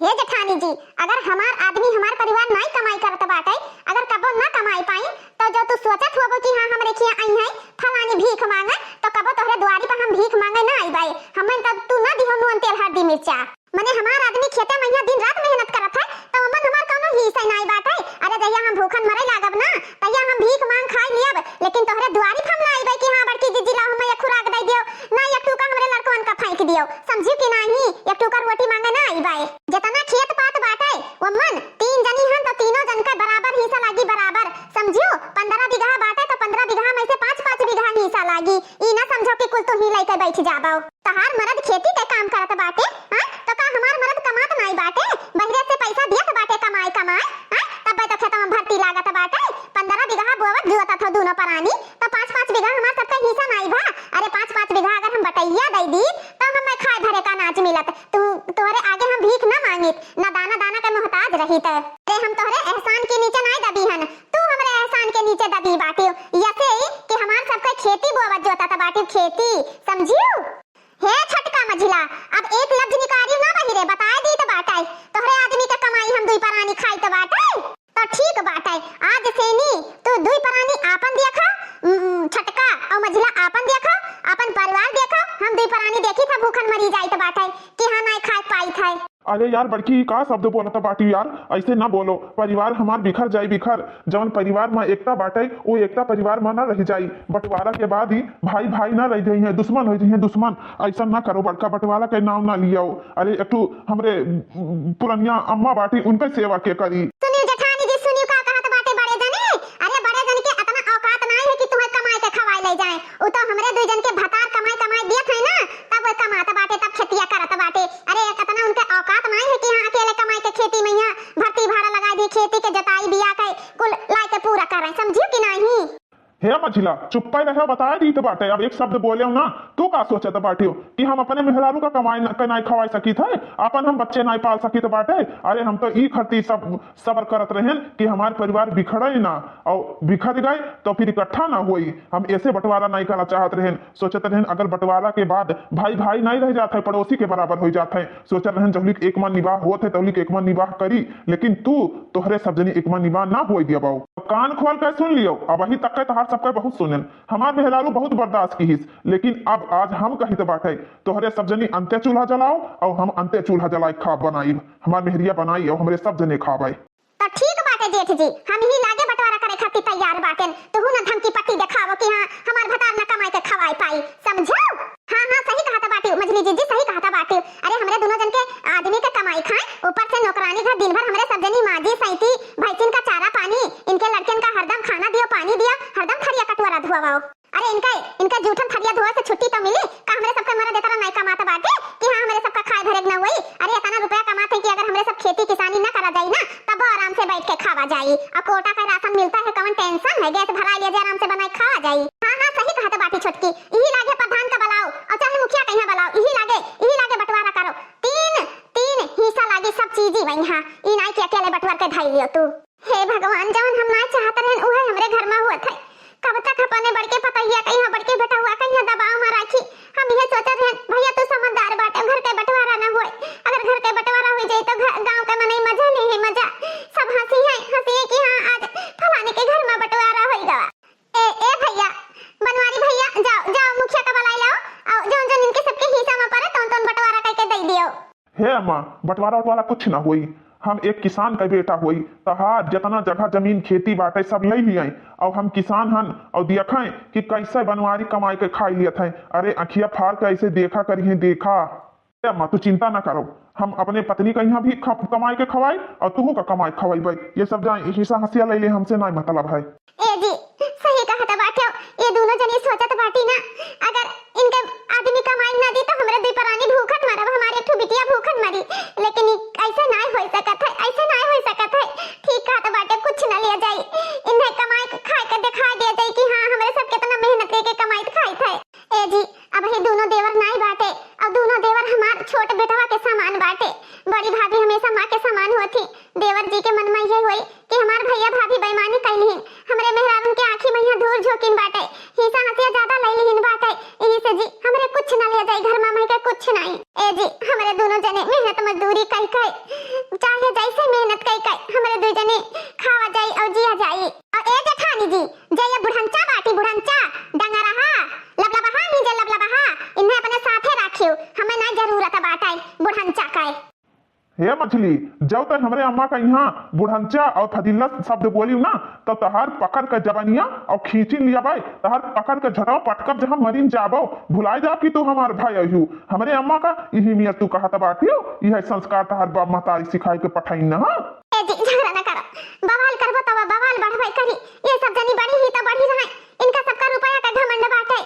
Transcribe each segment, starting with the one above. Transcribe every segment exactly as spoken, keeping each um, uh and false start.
हे जेठानी जी, अगर हमार आदमी, हमार परिवार नाई कमाई करत बाटे, अगर कबो ना कमाई पाई, तो जो तू सोचत होबो कि हाँ, हमरे खिया आई हैं फलानी भीख मांगे, तो कबो तोहरे दुआरी पर हम भीख मांगे ना आइबे। हमें तो तू ना दिहो नून, तेल, हरदी, मिर्चा। मने हमार आदमी खेते में यहाँ दिन रात मेहनत करत है, तो ओमन हमार कौनो हिस्सा नाई बाटे। अरे जहिया हम भूखन मरे लागब ना, तहिया हम भीख मांग खाई लियब, लेकिन तोहरे दुआरी पर हम ना आइबे कि हाँ बड़की जीजी लाओ हमें एक खुराक दे दियो, ना एक टूका हमरे लड़कवन का फेंक दियो, समझियो कि नाही? एक टूका रोटी मांगे ना आइबे। जितना खेत पात बाटे ओमन तीन जनी हन तो तीनों जन का बराबर हिस्सा लागी, बराबर, समझियो? पन्द्रह बीघा बाटे तो पन्द्रह बीघा में से पाँच पाँच बीघा हिस्सा लागी। ई ना समझो कि कुल तू ही लेके बैठ जाबो। तहार मरद खेती के काम करत बाटे, हाँ? तो का हमार मरद कमात नाई बाटे? बहिरे से पैसा दियत बाटे कमाए कमाए, हाँ? तब्बे तो खेतवा में भर्ती लागत बाटे। पन्द्रह बीघा बोवत जोतत हो दूनो परानी, तो पाँच पाँच बीघा हमार सबका हिस्सा नाई बा? अरे पाँच पाँच बीघा अगर हम बटैया दे दी, तो हमें खाए भरे का अनाज मिलत। तू, तोहरे आगे हम भीख ना मांगित, ना दाना दाना के मोहताज रहित। अरे हम तोहरे एहसान के नीचे नाई दबी हन, तू हमरे एहसान के नीचे दबी बाटियो। यसे ही कि हमार सबके खेती बोवत जोतत बाटियो, खेती, समझियो? हे छोटका मझिला, अब एक लफ्ज निकालियो ना बहिरे, बताए दीत बाटे, तोहरे आदमी के कमाई हम दुई परानी खाइत बाटे। तो ठीक बाटे, आज से नी तू दुई परानी आपन देखा, उम, छोटका और मझिला आपन देखा, आपन परिवार देखा, हम दुई परानी देखी था भूखन मरी जाइत बाटे कि हाँ नाई खाए पाइत है। अरे यार बड़की, ई का शब्द बोलत बाटी यार, ऐसे ना बोलो। परिवार हमार बिखर जाई, बिखर। जवन परिवार में एकता बाटे, वो एकता परिवार में ना रह जाई। बंटवारा के बाद ही भाई भाई ना रह जइहें, दुश्मन हो जइहें, दुश्मन। ऐसा ना करो, बड़का बंटवारा के नाम ना लियाओ। अरे एक ठो हमरे पुरनिया अम्मा बाटी, उनके सेवा के करी। सुनियो जेठानी जी, सुनियो का कहत बाटे बड़े जने। अरे बड़े जन के अतना औकात नाई है कि तुम्हें कमाए के खवाए ले जाए। उ तो हमरे दुई जन के भतार कमाई कमाई दियत है ना, तब वो कमात बाटे, तब खेतिया करत बाटे। अरे, इतना उनके औकात नाई है कि यहाँ अकेले कमाई के खेती में यहाँ भर्ती भाड़ा लगाई दी, खेती के जोताई बिया के कुल लाए के पूरा करें, समझियो कि नाही? हे मझिला, चुप्पे रहे, बताए दीत बाटे, अब एक शब्द बोले ना, तू का सोचत बाटियो कि हम अपने मेहरारू का कमाई न, के नाई खवाई सकित है, अपन हम बच्चे नाई पाल सकित बाटे? अरे, हम तो ई खरती सब सबर करत रहेन कि हमार परिवार बिखरे ना और बिखर गए तो फिर इकट्ठा ना होई। हम ऐसे बंटवारा नहीं करना चाहत रहेन, सोचत रहेन अगर बंटवारा के बाद भाई भाई नहीं रह जात है, पड़ोसी के बराबर हो जात है। सोचत रहेन जहुलिक एक मन निवाह होत है, तहुलिक एक मन निवाह करी, लेकिन तू, तोहरे सब जनी एक मन निवाह ना होई दिया बाऊ। कान खोल के सुन लियो, अब अभी तक के तोहार सबके बहुत सुनेन। हमार मेहरारू बहुत बर्दाश्त किहिस, लेकिन अब आज हम कहित बाटे, तोहरे सब जनी अंते चूल्हा जलाओ और हम अंते चूल्हा जलाई खा बनाई, हमार मेहरिया बनाई और हमरे सब जने खावे। तो ठीक बाटे जेठ जी, हम ही लागे बंटवारा करे खातिर तैयार बाटेन। तुहू ना धमकी पट्टी देखावो कि हाँ, हमार भतार ना कमाई के खवाई पाई, समझो? हाँ, हाँ, सही कहत बाटी मझली जीजी, सही कहत बाटी। अरे, हमरे दोनों जन के आदमी के कमाई खाए, ऊपर से नौकरानी घर दिन भर हमरे सब जनी माजी, सैती, भैंसिन का चारा पानी, इनके लड़कियन का हरदम खाना दियो, पानी दियो, हरदम थरिया कटोरा धोवाओ। अरे इनका, इनका जूठन थरिया धोए से छुट्टी तो मिली? का हमरे सबके मरद इतना नहीं कमात बाटे कि हाँ हमरे सबका खाए भरे के ना होई? अरे इतना रुपया कमात है कि अगर हमरे सब खेती किसानी ना करा जाई ना तब आराम से बैठ के खावा जाई। अब कोटा का राशन मिलता है, कौन टेंशन है, गैस भरा लिया जाए, आराम से बनाए खावा जाई। हाँ हाँ सही कहत बाटी छोटकी, यही लागे प्रधान का बुलाओ और चाहे मुखिया कहीं बुलाओ, यही लागे, यही लागे बंटवारा करो। तीन, तीन हिस्सा लागी सब चीजी वही। हाँ ई नाई कि अकेले बंटवार के धाई लियो तू। हे भगवान, जवन हम ना चाहत रहन, उहे हमरे घर में होत है। कब तक अपने बड़के पतैया कहिया, बड़के बेटउआ कहिया दबाव में राखी? हम इहे सोचत रहन, भैया तू समझदार बाटे, घर के बंटवारा ना होए। अगर घर के बंटवारा हो जाई तो घ-, गाँव के मनई मजा ले है, मजा। सब हंसी है, हंसी है कि हाँ आज फलाने के घर में बंटवारा हो गवा। ए, ए भैया, बनवारी भैया, जाओ, जाओ मुखिया का बुलाई लाओ, और जौन जौन इनके सबके हिस्सा में पड़े तौन तौन बंटवारा करके दे दियो। हे अम्मा, बंटवारा उटवारा कुछ ना होई। हम एक किसान का बेटा होई, तहार जितना जगह जमीन खेती बाटे सब ले लियाई। और हम किसान हन और देखई कि कैसे बनवारी कमाई के खाई लियत है। अरे अखिया फाड़ के ऐसे देखा करिहे, देखा। हे अम्मा, तू चिंता ना करो, हम अपने पत्नी का यहाँ भी ख-, कमाई के खवाई और तुहू का कमाई खवाई। ये सब जाए हिस्सा हंसिया ले ले, हमसे ना मतलब है। ए जी, सही कहत बाटे, ये दोनों जनी सोचत बाटी ना, अगर इनके आदमी कमाई ना दी तो हमरे दुई परानी भूखन मरब, हमारी एक ठो बिटिया भूखन मरी। लेकिन ई ऐसे नाय होई सकत है, ऐसे नाय होई सकत है। ठीक कहत बाटे, कुछ ना लिया जाई, इन्हें कमाई के खाए के दिखाई दिया जाई कि हाँ हमरे सब कितना मेहनत करके कमाई खाई थे। ए जी, अब ये दोनों देवर नाय बाटे, अब दोनों देवर हमार छोट बेटवा के समान बाटे। बड़ी भाभी हमेशा माँ के समान होती। देवर जी के मन में ये होई हमार भैया भाभी बेईमानी कइलिहिन, हमरे मेहरारून के आँखी में यहाँ धूर झोंकिन बाटे, हिस्सा हंसिया ज्यादा लइलिहिन बाटे, यही से जी हमरे कुछ ना ले जाई घर में, हमरे के कुछ नाई। ए जी, हमरे दोनों जने मेहनत मजदूरी कई कई, चाहे जैसे मेहनत कई कई, हमरे दू जने खावा जाई और जिया जाई। और ए जेठानी जी, जे ये बुढ़ंचा बाटी, बुढ़ंचा, डंगरहा, लबलबहा, नीचे लबलबहा, इन्हें अपने साथे राखियो, हमें ना जरूरत बाटे बुढ़ंचा के। हे मछली, जब तक हमरे अम्मा का यहाँ बुढ़ंचा और फजीलत शब्द बोलियो ना, तो तहार पकड़ के जबनिया और खींचिन लियाबे, तहार पकड़ के झटवा पटकब, जहाँ मरिन जाबो, भुलाए जाब कि तू हमार भाई अहियो। हमरे अम्मा का यही मियत तू कहत बाटियो, यह संस्कार तहार बाप महतारी सिखाई के पठाइन ना, हाँ? ए जी, झगड़ा ना करो, बवाल करबो तब बवाल बढ़बे करी, ये सब जनी बड़ी ही तो बड़ी रहे, इनका सबका रुपया का घमंड बाटे,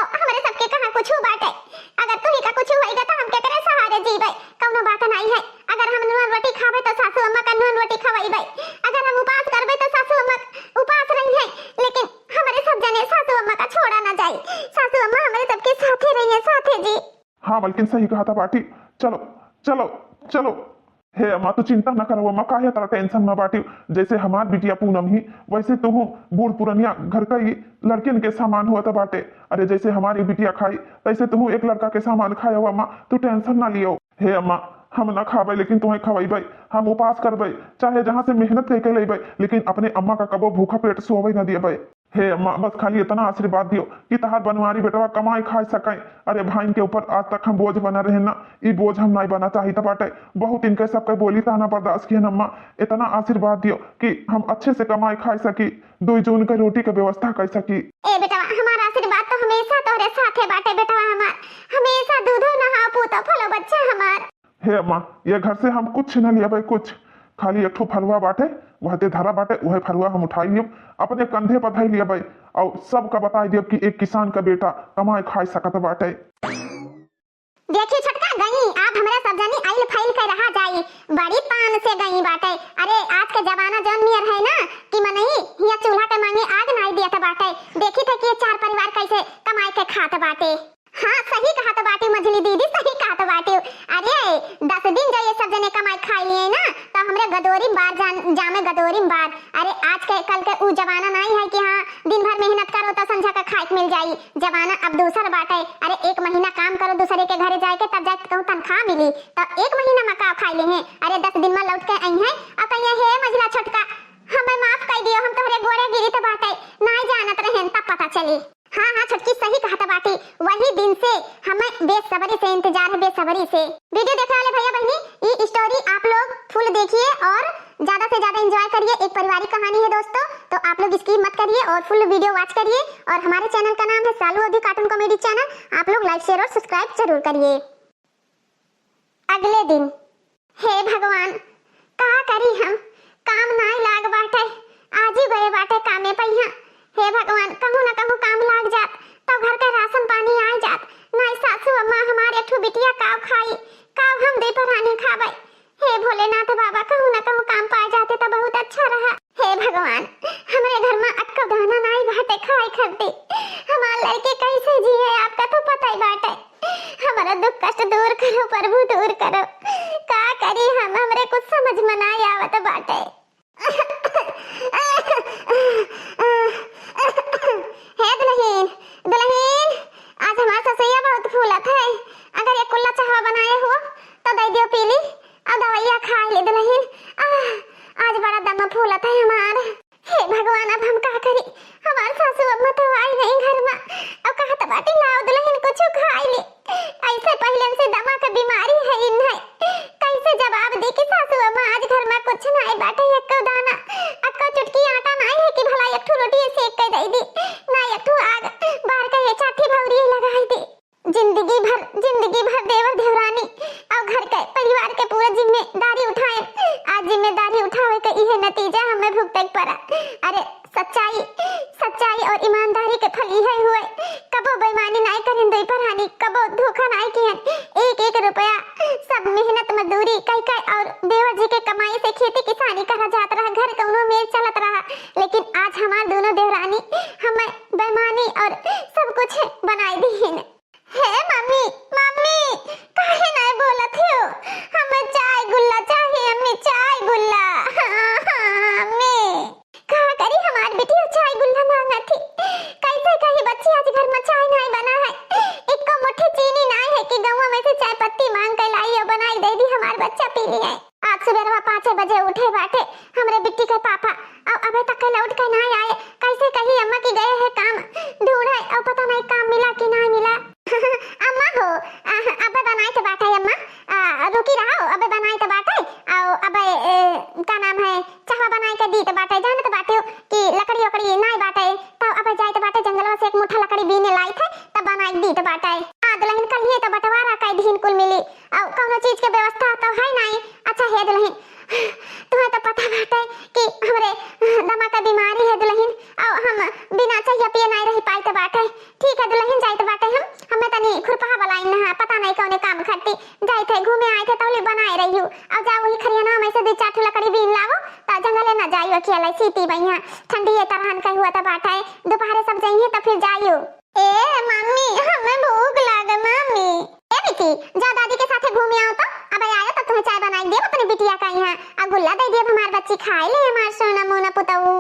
और हमरे सबके कहाँ कुछ बाटे। अगर तू ही का कुछ होइगा तो हम केकरे सहारे जीबे? कौनो बात नहीं है। अगर हम नून रोटी खाबे तो सासू अम्मा का नून रोटी खवइबे, अगर हम उपास करबे तो सासू अम्मा उपास रही है, लेकिन हमरे सब जने सासू अम्मा का छोड़ा ना जाई। सासू अम्मा हमरे सबके साथे रही है, साथे जी। हाँ, मलकिन सही कहत बाटी। चलो, चलो, चलो। हे अम्मा, तू चिंता न करो अम्मा, काहे तरह tension में बाटी। जैसे हमार बिटिया पूनम ही, वैसे तू बूढ़ पुरनिया घर का ही लड़कियन के सामान हुआ था बाटे। अरे, जैसे हमारी बिटिया खाई, तैसे तू एक लड़का के सामान खाए हो अम्मा, तू tension ना लियो। हे अम्मा, हम ना खाबे, लेकिन तुम्हें खवाइबे, हम उपास करबे, चाहे जहाँ से मेहनत करके लेबे, लेकिन अपने अम्मा का कबो भूखा पेट सोवे ना दियबे। हे अम्मा, बस खाली इतना आशीर्वाद दियो कि तहार बनवारी बेटवा कमाए खाए सके। अरे, भाइन के ऊपर आज तक हम बोझ बना रहे ना, ई बोझ हम नाई बना चाहित बाटे। बहुत इनके सबके बोली ताना बर्दाश्त किहन अम्मा, इतना आशीर्वाद दियो कि हम अच्छे से कमाए खाए सकी, दुई जून के रोटी के व्यवस्था कर सकी। ए बेटवा, हमार आशीर्वाद तो हमेशा तोहरे साथे बाटे बेटवा हमार, हमेशा दूधो नहाओ पूतो फलो बच्चा हमार। हे अम्मा, ये घर से हम कुछ न लियाबे, कुछ। खाली एक ठो फलवा बाटे, वहते धरा बाटे, वह फलवा हम उठाई लियब, अपने कंधे पर धई लियाबे, और सबका बताई दियब कि एक किसान का बेटा कमाए खाए सकत बाटे। देखी छोटका, गई आप हमरा सब जनी आइल फाइल के रहा जाई, बड़ी तान से गई बाटे। अरे, आज के जमाना जौन नियर है ना कि मनई हिया चूल्हा के मांगे आग नाई दियत बाटे। देखी थे कि ये चार परिवार कैसे कमाए के खात बाटे। हाँ, सही कहत बाटी मझली दीदी, सही कहत बाटी। अरे, दस दिन जो ये सब जने कमाई खाई लिए ना, तो हमरे गदोरी में बार जान, जामे गदोरी में बार। अरे, आज के, कल के ऊ जमाना नाई है कि हाँ, दिन भर मेहनत करो तो संझा का खाए के मिल जाई। जमाना अब दूसर बाटे। अरे, एक महीना काम करो दूसरे के घरे जाए के, तब जाके कहूँ तनख्वाह मिली। तो एक महीना में का खाई ले हैं? अरे, दस दिन में लौट के आई हैं और कहिए, "हे मझला छोटका, हमें माफ कर दियो, हम तोहरे गोड़े गिरी तो बाटे, नाई जानत रहेन, तब पता चली।" हाँ, हाँ, छोटकी सही कहत बाटी। वही दिन से हमें बेसब्री से इंतजार है, बेसब्री से। Video देखने वाले भैया बहनी, ई story आप लोग full देखिए और ज्यादा से ज्यादा enjoy करिए। एक पारिवारिक कहानी है दोस्तों, तो आप लोग skip मत करिए और full video watch करिए। और हमारे channel का नाम है सालू अवधी cartoon comedy channel। आप लोग like, share और subscribe जरूर करिए। अगले दिन। हे भगवान, का करी हम, काम नाई लाग बाटे, आज ही गए बाटे कामे पहिया। हे भगवान, कहूँ न कहूँ काम लाग जात, तो घर का राशन पानी आ जात, नाई सासू अम्मा हमार एक ठो बिटिया काव खाई, काव हम दे परानी खाबे। हे भोलेनाथ बाबा, कहूँ न कहूँ काम पाए जाते तो बहुत अच्छा रहा। हे भगवान, हमरे घर में अक्को दाना नाई बाटे खाए खातिर। हमार लड़के कैसे जिए, आपका तो पता ही बाटे। हमारा दुख कष्ट दूर करो प्रभु, दूर करो। का करी हम, हमरे कुछ समझ में नाई आवत बाटे। हे दुल्हन, दुल्हन, आज हमार ससुइया बहुत फूलत है। अगर ये कुल्ला चाहवा बनाए हो तो दे दियो पी ली। अब दवाइया खा ले दुल्हन। आह, आज बड़ा दम फूलत है हमार। हे भगवान, अब हम का करी? हमार सासू अम्मा तो आई नहीं घर में। अब कहत बाटी, "लाओ दुल्हन, कुछ खाई ले।" ऐसे पहले से दमा के बीमारी है इन्हें। कैसे जवाब दी कि सासू अम्मा आज घर में कुछ नहीं बाटे, एको दाना, एको चुटकी आटा नहीं है कि भला एक ठो रोटी सेक के दे दी, ना एक ठो आग बार के ये चाठी भौरी लगाई दी। जिंदगी भर, जिंदगी भर देवर देवरानी और घर के परिवार के पूरा जिम्मेदारी उठाए। आज जिम्मेदारी उठावे के इहे नतीजा हमें भुगते के पड़ा। अरे सच्चाई, सच्चाई और ईमानदारी के फल इहे हुए। कबो बेईमानी नाई करें दुई परानी, कबो धोखा नाई किहन। एक एक रुपया सब मेहनत मजदूरी कई कई और देवर जी के कमाई से खेती किसानी करा जात रहा, घर कौनो मेल चलत रहा। लेकिन आज हमार दोनों देवरानी हमें सुबेरवा पाँचे बजे उठे बाटे हमरे बिट्टी के पापा, अउ अबे तक लौट के नाहीं आए। कैसे कही अम्मा कि गए हैं काम ढूंढे, अउ पता नाहीं काम मिला कि नाहीं मिला। अम्मा हो, अ, अबे बनाइत बाटे अम्मा, अ, रुकी रहो, अबे बनाइत बाटे, अउ अबे, ए, का नाम है, चाहवा बनाइ के दीत बाटे, जानत बाटे कि लकड़ी ओकड़ी नाहीं बाटे, तब अबे जाइत बाटे जंगलवा से एक मुठा लकड़ी बीने लाइत है, तब बनाइ के दीत बाटे। आ दुलहिन, कल्हिए तो बंटवारा कइ दिहिन कुल मिली, अउ कउनो चीज के व्यवस्था तो है नाहीं। अच्छा हे दुलहिन, तुम्हें तो पता बाटे कि हमरे दमा के बीमारी है दुलहिन, अउ हम बिना चहिया पिए नाहीं रहि पाइत बाटे। ठीक है दुलहिन, जाइत बाटे हम, हमें तनी खुरपहा बलाइन ना, पता नाहीं कउने काम खट्टी जाइत है, घूमे आइत है, तौली बनाए रहियो। अउ जाओ वही खरियाना में से दुइ चार ठो लकड़ी बीन लावो, त जंगले न जाइयो, अकेले सीती बइहाँ, ठंडी ये तरहन कही हुआ त बाटे, दोपहरे सब जइहे त फिर जाइयो। ए मम्मी, हमें भूख लागे मम्मी। ए बिट्टी, जा दादी के साथे घूमे आओ तो, अबे आयो तब तुम्हें चाय बनाइ देब अपने बिटिया का यहाँ, अउ गुल्ला दइ देब हमार बच्ची खाइ ले, हमार सोना मोना पुतऊ।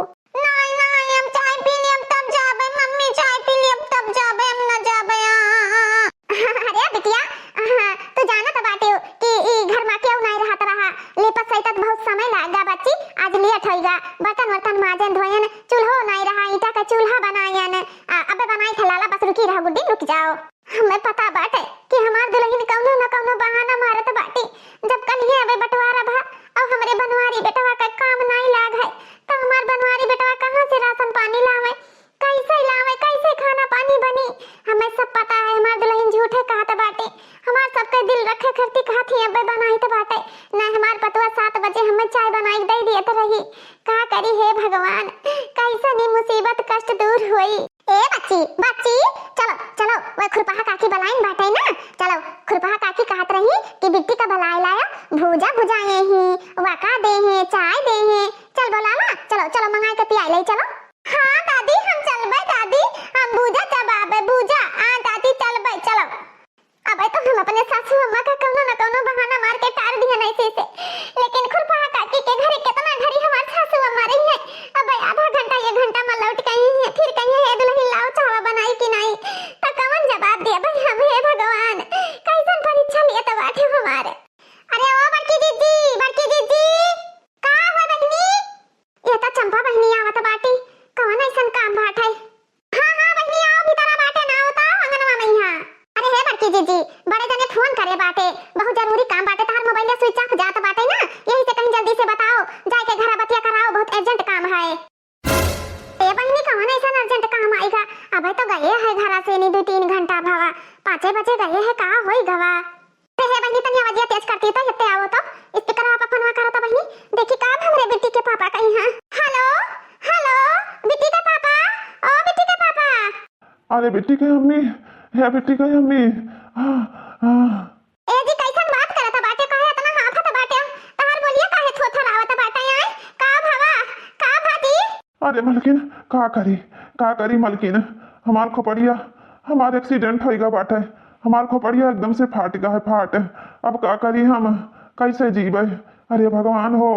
नाहीं, नाहीं, हम चाय पी लेब तब जाबे मम्मी, चाय पी लेब तब जाबे, हम न जाबे। आ, आ, आ। अरे बिटिया, हाँ, तू जानत बाटे कि ई घर मा केहू नाहीं रहत रहा, लिपत सैतत बहुत समय लाग गा बच्ची, आज लेट होइगा, बर्तन वर्तन माजन धोयन, चूल्हो नाहीं रहा, ईंटा का चूल्हा बनायन, आ, अबे बनाइत है लाला, बस रुकी रहा गुड्डी, रुक जाओ। हमें पता बाटे कि हमार दुलहिन कउनो न कउनो बहाना मारत बाटी। जब कल्हिए अबे बंटवारा भा, अउ हमरे बनवारी बेटवा का काम नाहीं लाग है, त हमार बनवारी बेटवा कहाँ से राशन पानी लावे, कैसे लावे, कैसे खाना पानी बनी? हमें सब पता है, हमार दुलहिन झूठे कहत बाटे, हमार सबके दिल रखे खरती कहत ही अबे बनाइत बाटे, न हमार पतवा सात बजे हमें चाय बनाइ के दइ दियत रही। का करी हे भगवान, कैसन ई मुसीबत कष्ट दूर होई। ए बच्ची, बच्ची, चलो, चलो, वह खुरपहा काकी बलाइन बाटे ना, चलो, खुरपहा काकी कहत रही कि बिट्टी का बलाए लाया, भूजा भुजाए ही, वका दे हैं, चाय दे हैं, चल बोला ना, चलो, चलो, मंगाइ के पियाइ ले, चलो। हाँ दादी, हम चलबे दादी, हम भूजा चबाबे, भूजा, हाँ दादी, चलबे, चलो। अबे तो हम अपने सासू अम्मा का कउनो न कउनो बहाना मार के टार दिहन ऐसे से, लेकिन खुरपहा काकी के घरे केतना घरी हमार सासू अम्मा रही है। अबे आधा घंटा, एक घंटा मा लौट के अइहैं, फिर कहिहैं, "हे दुलहिन, लाओ चाहवा बनाई कि नाहीं?" त कवन जवाब दिया भाई हम, हे भगवान, कैसन परीक्षा लिया त बाटे हमार। अरे ओ बड़की जीजी, बड़की जीजी, का हुआ बहिनी? ये त चंपा बहिनी आवत बाटी, कवन ऐसन काम बाटे? हाँ, हाँ, बहिनी, आओ, भीतरा बाटे ना, आओ त, अंगनवा में ही, हाँ। अरे हे बड़की जीजी, बड़े जने फोन करे बाटे, बहुत जरूरी काम बाटे, तहार मोबाइल switch off जात बाटे ना, यही से कहीं जल्दी से बताओ, जाए के घरा बतिया कराओ, बहुत urgent काम है। ए बहिनी, कवन ऐसन urgent काम आइगा? अबे तो गए है घरा से नी, दुइ तीन घंटा भवा, पाँचे बजे गए है, का होई गवा? हे, हे बहिनी, तनी आवाजिया तेज करती तो, हेत्ते आओ तो, स्पीकरवा पर फोनवा करो तो बहिनी, देखी का हमरे बिट्टी के पापा कहीं हैं। हेलो, हेलो, बिट्टी के पापा, ओ बिट्टी के पापा। अरे बिट्टी के अम्मी, हे बिट्टी के अम्मी, हाँ, हाँ। ए जी, कैसन बात करत बाटे, काहे इतना हाफत बाटे, तहार बोलिया काहे थोथरावत बाटे, आय? का भवा, का भाती? अरे मलकिन, का करी, का करी मलकिन, हमार खोपड़िया, हमार accident होइगा बाटे, हमार खोपड़िया एकदम से फाट गा है, फाट। अब का करी हम, कैसे जीबे? अरे भगवान हो,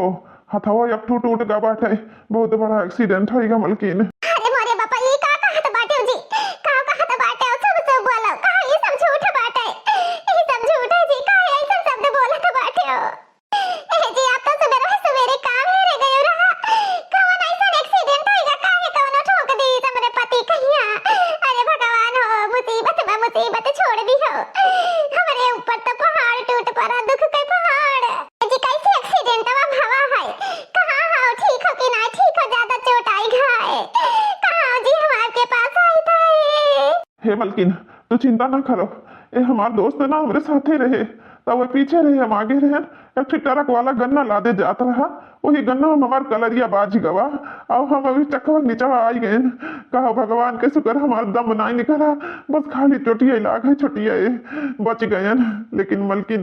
हथवा एक ठो टूट गा बाटे, बहुत बड़ा accident होइगा मलकिन। अरे मोरे बापा, ई का कहत बाटे जी, का कहत बाटे? सब, सब बोलो, का ई सब झूठ बाटे? ई सब झूठ है जी, का ऐसन शब्द बोलत बाटे? ए जी, आप तो सुबेरे सुबेरे काम हेरे गयो रहा। कवन ऐसन accident होइगा, काहे कवनो ठोक दी हमरे पति कहिया? अरे भगवान हो, मुसीबत में मुसीबत छोड़ दी हो। हमरे ऊपर तो पहाड़ टूट पड़ा, दुख के पहाड़। ए जी, कैसे accident वा भवा है? कहाँ हो, ठीक हो कि ना? ठीक हो, ज्यादा चोट आई घाय? कहाँ हो जी, हमार के पास आई था ये? हे मलकिन, तू चिंता ना करो, ए हमार दोस्त ना हमरे साथे रहे, तब वह पीछे रहे, हम आगे रहे। एक ठे ट्रक वाला गन्ना लादे जात रहा, वही गन्ना में हमार कलरिया बाज गवा, और हम अभी चकवा निचवा आई गए। कहा भगवान के शुक्र हमार दम नाई निकला, बस खाली चोटिया लाग है, छोटिया ए, बच गयन। लेकिन मलकिन,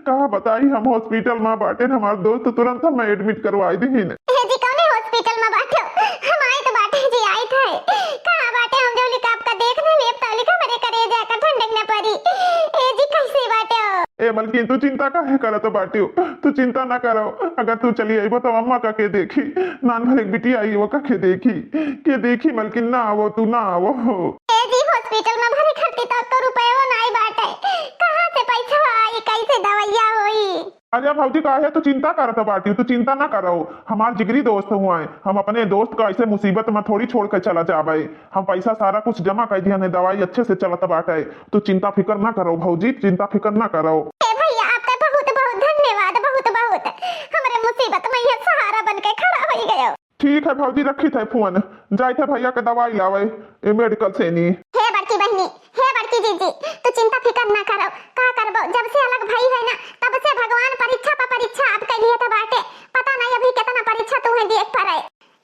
कहा बताई, हम hospital में बाटे, हमार दोस्त तुरंत हमें admit करवाई दिहिन। हे जी, कौने hospital में बाटे? हम आइत बाटे जी, आइत है। कहाँ बाटे? हम जौलिक आपका देख न लेब, तौलिक हमरे करेजा का ठंडक न पड़ी। ए जी, कैसे बाटे हो? ए मलकिन, तू चिंता काहे करत बाटियो? तू चिंता ना करो। अगर तू चली आइबो तो अम्मा का के देखी? नान भर एक बिटिया आई, वो का के देखी? के देखी मलकिन, ना आवो, तू ना आवो। ए जी, hospital में भरे खर्ची तक तो रुपयो नाई बाटे। कहाँ से पैसा आई, कैसे दवाइया होई? अरे भौजी, काहे तू चिंता करत बाटी? तू चिंता ना करो, हमार जिगरी दोस्त हुआ है, हम अपने दोस्त का ऐसे मुसीबत में थोड़ी छोड़ के चला जाबे। हम पैसा सारा कुछ जमा कर दिया है, दवाई अच्छे से चलत बाटे। तू चिंता फिकर ना करो भौजी, चिंता फिकर ना करो। ए भैया, आपका बहुत बहुत धन्यवाद, बहुत बहुत। हमरे मुसीबत में ये सहारा बन के खड़ा हो गयो। ठीक है भौजी, रखित है फोन, जाइत है भैया के दवाई लावे ए मेडिकल से नी। हे बड़की बहनी, हे बड़की जीजी, तू चिंता फिकर ना करो। का करबो, जब से अलग भई है ना, तब से भगवान परीक्षा पर परीक्षा अब के लिए तो बाटे। पता नहीं अभी कितना परीक्षा तू है दिए पड़े।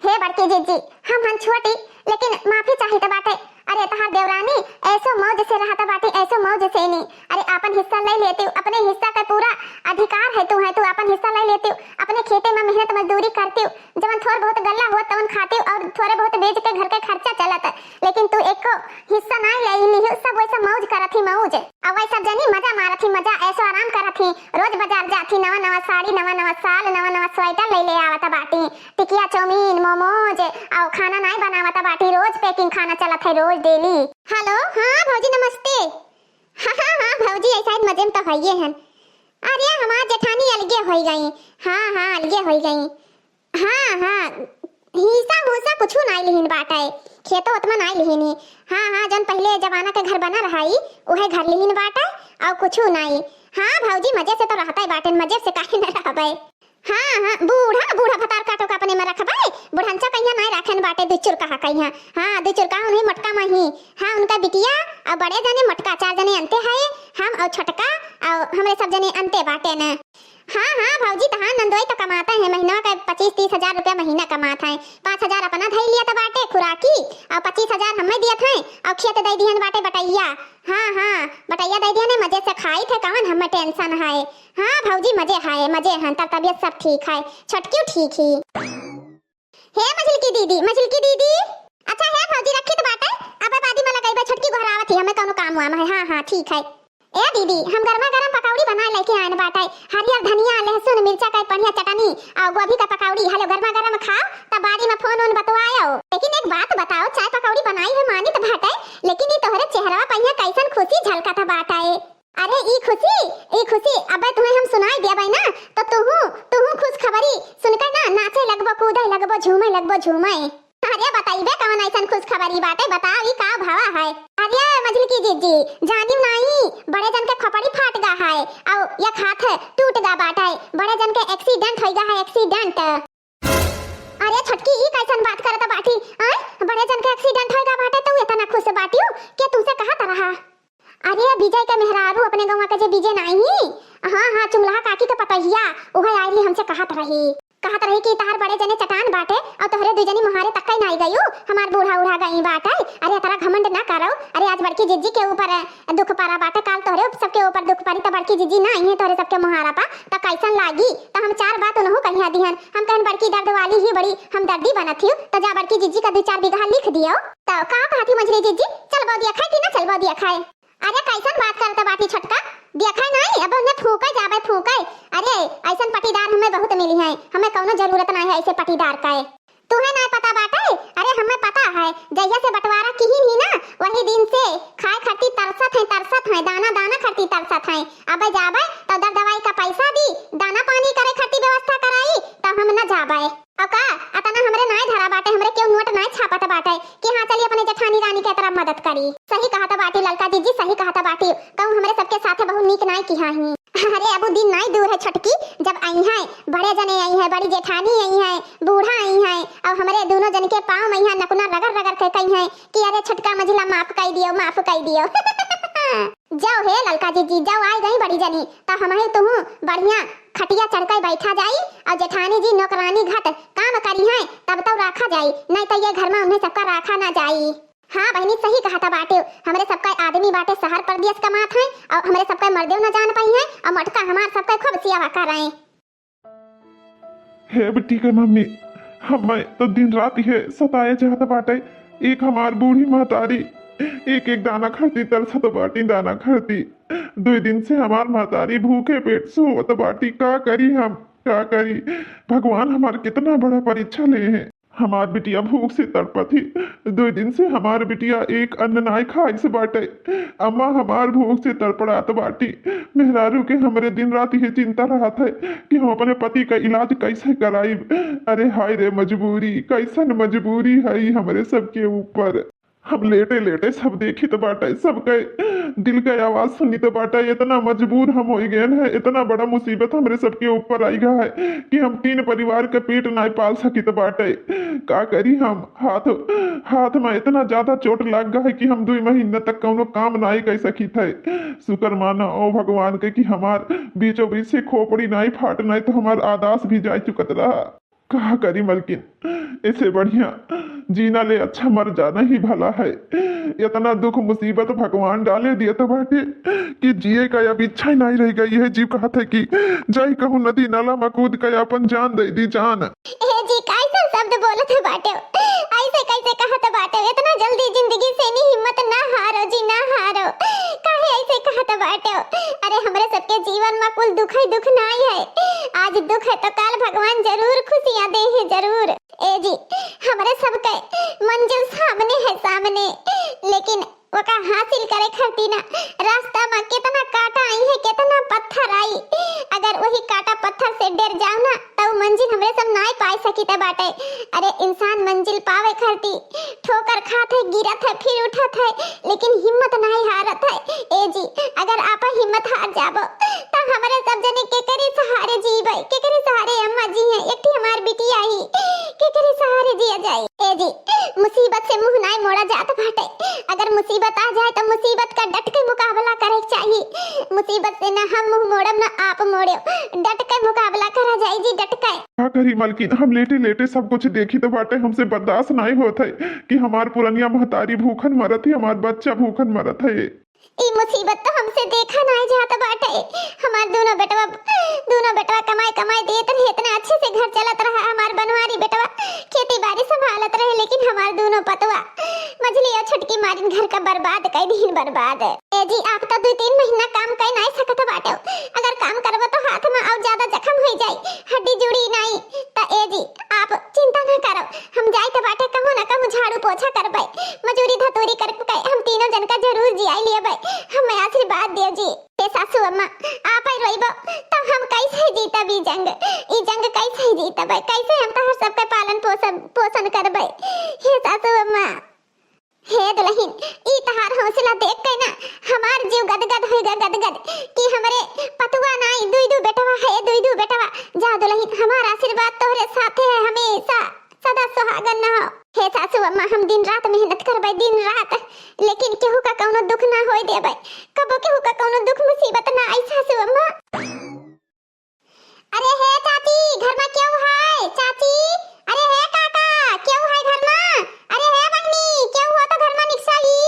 हे बड़की जीजी, हम हन छोटी, लेकिन माफी चाहित बाटे। अरे तहार देवरानी ऐसो मौज से रहत बाटी, ऐसो मौज से नी। अरे आपन हिस्सा ले लेती, अपने हिस्सा का पूरा अधिकार है तू, है तू आपन हिस्सा ले लेती, अपने खेते में मेहनत मजदूरी करती, जवन थोड़ बहुत गल्ला होत तवन खाती और थोड़े बहुत बेच के घर के खर्चा चलत, लेकिन तू एको हिस्सा नाई ले लिहू, सब वैसा मौज करत ही मौज। अब वही सब जनी मजा मारत ही मजा, ऐसो आराम करत ही। रोज बाजार जात ही, नवा नवा साड़ी, नवा नवा साल, नवा नवा स्वेटर ले ले आवत बाटी। टिकिया, चाउमीन, मोमोज, और खाना नाई बनावत बाटी, रोज packing खाना चलत है, रोज daily। Hello, हाँ भौजी नमस्ते। हाँ हाँ हाँ भौजी, ऐसा ही मजे में तो हइये हन। अरे हमार जेठानी अलगे होई गई। हाँ हाँ, अलगे होई गई। हाँ हाँ, हिस्सा हुस्सा कुछु नाई लिहिन बाटे, खेतो ओतमा नाई लिहिन ही। हाँ हाँ, जौन पहिले जमाना के घर बना रहाई, उहे घर लिहिन बाटे, और कुछु नाई। हाँ भौजी, मजे से तो रहते बाटे, मजे से काहे न रहबे। हाँ हाँ, बूढ़ा बूढ़ा भतार काटो का अपने में रखबे, बुढ़नचा कहिया नाई राखेन बाटे, दुचुर कहा कहिया। हाँ, दुचुर कहा उन्हें मोटका माही। हाँ, उनका बिटिया और बड़े जने मोटका, चार जने अंते है, हम और छोटका और हमरे सब जने अंते बाटे न। हाँ हाँ भौजी, तहार नंदोई तो कमाता है, महीना का पच्चीस तीस हजार रुपया महीना कमात है। पाँच हजार अपना धई लिया तो बाटे खुराकी, और पच्चीस हजार हमें दियत है, और खेत दे दिहन बाटे बटैया। हाँ हाँ, बटैया दे दिहन है, मजे से खाई थे, कवन हमें tension है। हाँ भौजी, मजे है, मजे हैं, तर तबियत सब ठीक है, छोटकियो ठीक ही। हे मझिलकी दीदी, मझिलकी दीदी। अच्छा हे भौजी, रखित बाटे, अबे बादी में लगइबे, छोटकी गोहरावत ही, हमें कौनो काम वाम है। हाँ हाँ, ठीक है। ए दीदी, हम गरमा गरम पकौड़ी बना लेके आएन बाटे। हरियर धनिया, लहसुन, मिर्चा का बढ़िया चटनी, और गोभी का पकौड़ी। हेलो, गरमा गरम खाओ, तब बारी में फोन उन बतवायो। लेकिन एक बात बताओ, चाय पकौड़ी बनाई है मानित बाटे, लेकिन ई तोहरे चेहरवा पहिया कैसन खुशी झलकत बाटे? अरे ई खुशी, ई खुशी अबे तुम्हें हम सुनाई देबै ना, तो तुहू, तुहू खुशखबरी सुनकर ना नाचे लगबो, कूदे लगबो, झूमे लगबो, झूमे। अरे बताइबे कवन ऐसन खुशखबरी बाटे, बताओ ई का भवा है? अरे मझिलकी जीजी, जानिम नाई, बड़े जन के खोपड़ी फाट गा है, और एक हाथ टूट गा बाटे, बड़े जन के accident होई गा है, accident। अरे छोटकी, ई कैसन बात करत बाटी? आय, बड़े जन के accident होई गा बाटे, तू इतना खुश बाटियो? के तुमसे कहत रहा? अरे विजय के मेहरारू, अपने गौवा के जे विजय नाई ही, हाँ हाँ, चुंगलहा काकी के पतोहिया, उहे आइली हमसे कहत रही, कहत रही कि तहार बड़े जने चटान बाटे और तोहरे दुई जनी मुहारे तक कई नाई गयू, हमार बूढ़ा उढ़ा गई बाटे। अरे इतना घमंड ना करो, अरे आज बड़की जिज्जी के ऊपर दुख परा बाटे, काल तोहरे सबके ऊपर दुख परी, त बड़की जिज्जी ना आई है तोहरे सबके मुहारा पा, त कैसन लागी? त हम चार बात उनहु कहिया दिहन, हम कहन बड़की दर्द वाली ही बड़ी हमदर्दी बनत हियो, त जा बड़की जिज्जी का दू चार बीघा लिख दियो। त का कहत ही मझली जिज्जी, चलबो दिया खाए कि ना चलबो दिया खाए? अरे कैसन बात करत बाटी छोटका, देखा नाई, अब उन्हें फूके जाबे फूके। अरे ऐसन पटीदार हमें बहुत मिली है, हमें कौनो जरूरत नाई है ऐसे पटीदार का। तुहे नाई पता बाटे? अरे हमें पता है, जहिया से बंटवारा किहिन ही ना, वही दिन से खाए खातिर तरसत है, तरसत है, दाना दाना खातिर तरसत है। अबे जाबे तो दर दवाई का पैसा दी, दाना पानी करे खातिर व्यवस्था कराई, तो हम न जाबे। और का, अतना हमरे नाय धरा बाटे, हमरे केहू नोट नाय छापत बाटे कि हाँ चली अपने जेठानी रानी के तरफ मदद करी। सही कहत बाटी ललका जीजी, सही कहत बाटी। कहूँ हमरे सबके साथे बहुत नीक नाय किहा ही। अरे अबू दिन नाय दूर है छोटकी, जब आई हैं, बड़े जने आई हैं, बड़ी जेठानी आई हैं, बूढ़ा आई हैं, और हमरे दोनों जन के पाँव में यहाँ नकुना रगड़ रगड़ के कही हैं कि अरे छोटका मझिला माफ कर दियो, माफ कर दियो। जाओ हे ललका जीजी, जाओ आई गई बड़ी जनी, तो हम ही तुहूँ बढ़िया खटिया चढ़ के बैठा जाई और जेठानी जी नौकरानी घट काम करी हैं, तब तो रखा जाई, नहीं तो ये घर में उन्हें सबका रखा ना जाई। हाँ बहनी, सही कहत बाटे, हमरे सबका आदमी बाटे शहर परदेस कमात हैं और हमरे सबका मर्देव न जान पाई हैं और मोटका हमार सबका खूब सेवा कर रहे हैं। हे बिट्टी के मम्मी, हमें तो दिन रात ये सताए जात बाटे। एक हमार बूढ़ी महतारी एक एक दाना खरती तरसत बाटी, दाना खरती। दुई दिन से हमार महतारी भूखे पेट सोवत बाटी। का करी हम, का करी? भगवान हमार कितना बड़ा परीक्षा ले हैं। हमार बिटिया भूख से तड़पत ही। दुइ दिन से हमार बिटिया एक अन्न नाय खाइस बाटे। अम्मा, हमार भूख से तड़पड़ात बाटी। मेहरारू के हमरे दिन रात इहे चिंता रहत है कि हम अपने पति का इलाज कैसे कराइब। अरे हाय रे मजबूरी, कैसन मजबूरी है ई हमरे सबके ऊपर। हम लेटे लेटे सब देखित बाटे, सबके दिल के आवाज सुनित बाटे। इतना मजबूर हम होइ गए हैं, इतना बड़ा मुसीबत हमरे सबके ऊपर आई गा है कि हम तीन परिवार के पेट नाय पाल सकित बाटे। का करी हम, हाथ हाथ में इतना ज्यादा चोट लाग गा है कि हम दुइ महीना तक कौनो काम नाय कर सकित है। शुक्र माना ओ भगवान के कि हमार बीचों बीच से खोपड़ी नाय फाट, नाय तो हमार आदास भी जाय चुकत रहा। का करी मलकिन, इसे बढ़िया जीना ले अच्छा मर जाना ही भला है। इतना दुख मुसीबत भगवान डाले दियत बाटे कि जिए का अब इच्छा ही नाय रह गई है। जीव कहत है कि जाई कहूँ नदी नाला में कूद के अपन जान दे दी, जान। ए जी, कैसन शब्द बोलत बाटे? ऐसे कैसे कहत बाटे? इतना जल्दी जिंदगी से नी हिम्मत ना हारो जी, ना हारो। काहे ऐसे कहत बाटे? अरे, हमरे सबके जीवन में कुल दुख ही दुख नाय है। आज दुख है तो काल भगवान जरूर खुशियाँ दे है, जरूर। ए जी, हमरे सबके मंजिल सामने है, सामने, लेकिन ओका हासिल करे खातिर ना रास्ता में कितना कांटा आई है, कितना पत्थर आई। अगर वही कांटा पत्थर से डर जाओ ना, तो उ मंजिल हमरे सब नाय पाए सकित बाटे। अरे, इंसान मंजिल पावे खातिर ठोकर खात है, गिरत है, फिर उठत है, लेकिन हिम्मत नाय हारत है। ए जी, अगर आप हिम्मत हार जाबो, तो हमरे सब जने केकरे सहारे जीबे, केकरे सहारे अम्मा जी हैं, एक ठी हमार बिटिया ही, केकरे सहारे जिया जाए? ए जी, मुसीबत से मुंह नाय मोड़ा जात बाटे। अगर मुसीबत आ जाए तो मुसीबत का डट के मुकाबला करे के चाही। मुसीबत से ना हम मुंह मोड़ब ना आप मोड़ो, डट के मुकाबला करा जाए जी, डट के। का करी मलकिन, हम लेटे लेटे सब कुछ देखित बाटे, हमसे बर्दाश्त नाय होत है कि हमार पुरनिया महतारी भूखन मरत है, हमार बच्चा भूखन मरत है। ई मुसीबत तो हमसे देखा नाय जात बाटे। हमार दोनों बेटवा, दोनों बेटवा कमाई कमाई देत रहे, इतना अच्छे से घर चलत रहा। हमार बनवारी बेटवा खेती बाड़ी संभालत रहे, लेकिन हमार दोनों पतवा, मझली और छोटकी मारिन घर का बर्बाद कर दीन, बर्बाद। ए जी, आप तो दुइ तीन महीना काम कर नाय सकत बाटे। अगर काम करबो तो हाथ में और ज्यादा जख्म हो जाई, हड्डी जुड़ी नाय। त ए जी, आप चिंता ना करो, हम जाइत बाटे कहूँ ना कहूँ झाड़ू पोछा करबै, मजूरी धतूरी करके हम तीनों जन का जरूर जियाई लेबै। हमें आशीर्वाद दियो जी। हे सासू अम्मा, आप ही रोइबो तो हम कैसे जीतब ई जंग? ई जंग कैसे जीतबै? कैसे हम तोहर सबके पालन पोषण, पोषण करबै? हे सासू अम्मा। हे दुलहिन, ई तहार हौसला देख के ना हमार जीव गदगद होइगा, गदगद, कि हमरे पतुआ नाई, दुई दू बेटवा है, दुई दू बेटवा। जा दुलहिन, हमार आशीर्वाद तोहरे साथे है हमेशा, सदा सुहागन न हो। हे सासू अम्मा, हम दिन रात मेहनत करबै, दिन रात, लेकिन केहू का कौनो दुख ना होए देबै, कबो केहू का कौनो दुख मुसीबत ना आई सासू अम्मा। अरे हे चाची, घर मा केहू है? चाची, अरे हे काका, केहू है घर मा? अरे हे बहिनी, केहू हो तो घर मा निकसा ही।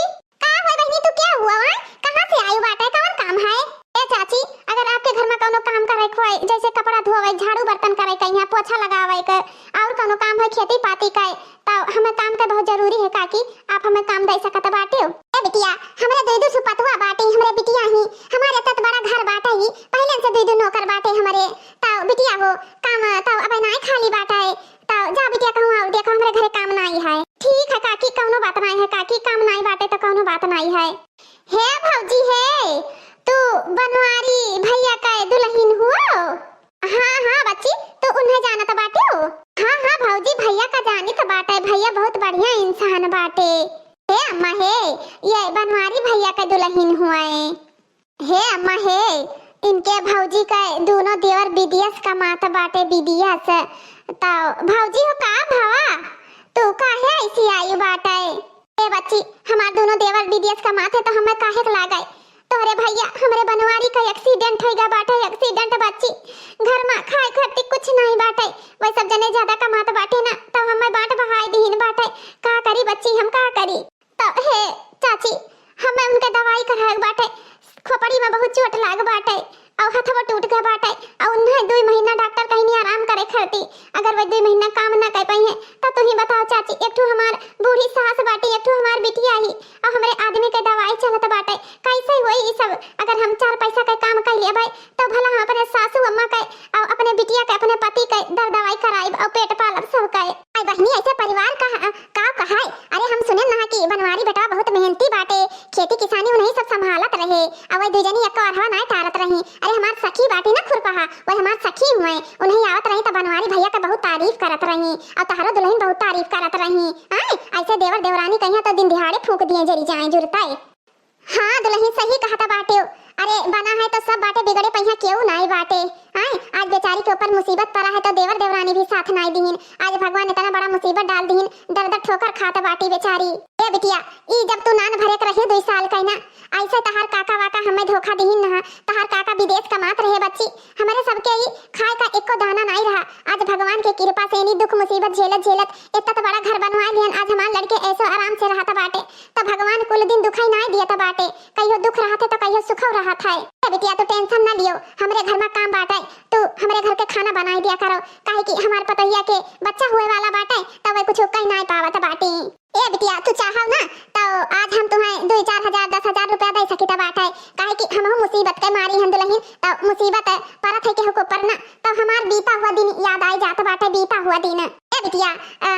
का हो बहिनी, तू केहू हुआ? कहाँ से आयु बाटे, कौन काम है? ए चाची, अगर आपके घर मा कौनो काम करे के होए, जैसे कपड़ा धोवे, झाड़ू बर्तन करे के, यहाँ पोछा लगावे के, और कौनो काम होए खेती पाती का, तो हमें काम के बहुत जरूरी है काकी, आप हमें काम दे सकत बाटे हो। ए बिटिया, हमरे दुई दू सुपतवा बाटे, हमरे बिटिया ही, हमारे इतना बड़ा घर बाटे ही, पहले से दुई दू नौकर बाटे हमरे। तो बिटिया हो, काम तो अब नाई खाली बाटे, तो जा बिटिया कहूँ आओ, देखो हमरे घरे काम नाई है। ठीक है काकी, कौनो बात नाई है काकी, काम नाई बाटे तो कौनो बात नाई है। हे भौजी हे, तू बनवारी भैया का दुलहिन हुओ? हाँ, हाँ बच्ची, तू उन्हें जानत बाटे हो? हाँ, हाँ भौजी, भैया का जानित बाटे, भैया बहुत बढ़िया इंसान बाटे। हे अम्मा हे, ये बनवारी भैया के दुलहिन हुए। हे अम्मा हे, इनके भौजी के दोनों देवर विदेश कमात बाटे, विदेश। तो भौजी हो का भवा, तू काहे ऐसी आई बाटे? ए बच्ची, हमार दोनों देवर विदेश कमात है तो हमें काहे के लागे? तोहरे भैया, हमरे बनवारी का accident होइगा बाटे, accident बच्ची। घर मा खाए खातिर कुछ नाई बाटे, वही सब जने ज्यादा कमात बाटे ना, तो हमें बांट बहाए दीन बाटे। का करी बच्ची, हम का करी? तो हे चाची, हमें उनके दवाई कराए बाटे, खोपड़ी मा बहुत चोट लाग बाटे, और हथवा टूट गए बाटे, और उन्हें दुई महीना डॉक्टर कहनी आराम करे खातिर। अगर वह दुई महीना काम ना कर पाई है, तो तू ही बताओ चाची, एक ठो हमार बूढ़ी सास बाटी, एक ठो हमार बिटिया ही, और हमरे आदमी के दवाई चलत बाटे, कैसे होई ई सब? अगर हम चार पैसा के काम कर लेबै, तो भला हम अपने सासू अम्मा के और अपने बिटिया के, अपने पति के दर दवाई कराइब और पेट पालब सब के। आई बहिन, नी ऐसे परिवार का, अ, का कहाय? अरे हम सुनेन ना कि बनवारी बेटवा बहुत मेहनती बाटे, खेती किसानी उन्हीं सब संभालत रहे, अउ वही दुई जनी एक्को अरहवा नाय टारत रही। अरे हमार सखी बाटी ना खुरपहा, वही हमार सखी हुए, उन्हीं आवत रही त बनवारी भैया के बहुत तारीफ करत रही, अउ तहरो दुलहिन बहुत तारीफ करत रही। आय, ऐसे देवर देवरानी कहिया तो दिन दिहाड़े फूंक दिए जरी जाए जुरताए। हाँ दुलहिन, सही कहत बाटेउ। अरे बना है तो सब बाटे, बिगड़े पहिया केहू नाई बाटे। आय, आज बेचारी के ऊपर मुसीबत परा है तो देवर देवरानी भी साथ नाई दीन। आज भगवान इतना बड़ा मुसीबत डाल दीन, दर दर ठोकर खात बाटी बेचारी। ए बिटिया, ई जब तू नान भरे के रहे दुई साल का ना, ऐसे तहार काका वाका हमें धोखा दीन ना, तहार काका विदेश कमात रहे बच्ची, हमरे सबके ई खाए का एको दाना नाई रहा। आज भगवान के कृपा से इनी दुख मुसीबत झेलत झेलत इतना तो बड़ा घर बनवा लिहन, आज हमार लड़के ऐसो आराम से रहत बाटे। त भगवान कुल दिन दुखई नाय दियत बाटे, कहियो दुख रहत है त कहियो सुखौ रहत है। ए बिटिया, तू tension ना लियो, हमरे घर में काम बाटे, तू हमरे घर के खाना बनाई दिया करो, काहे कि हमार पतोहिया के बच्चा हुए वाला बाटे, त वे कुछ कई नाय पावत बाटी। ए बिटिया, तू चाहव ना त आज हम तुहें दुई चार हजार, दस हजार रुपया दे सकित बाटे, काहे कि हमहू मुसीबत के मारी हन दुलहिन, त मुसीबत परत है केहू के ऊपर ना, त हमार बीता हुआ दिन याद आई जात बाटे, बीता हुआ दिन। ए बिटिया, अ,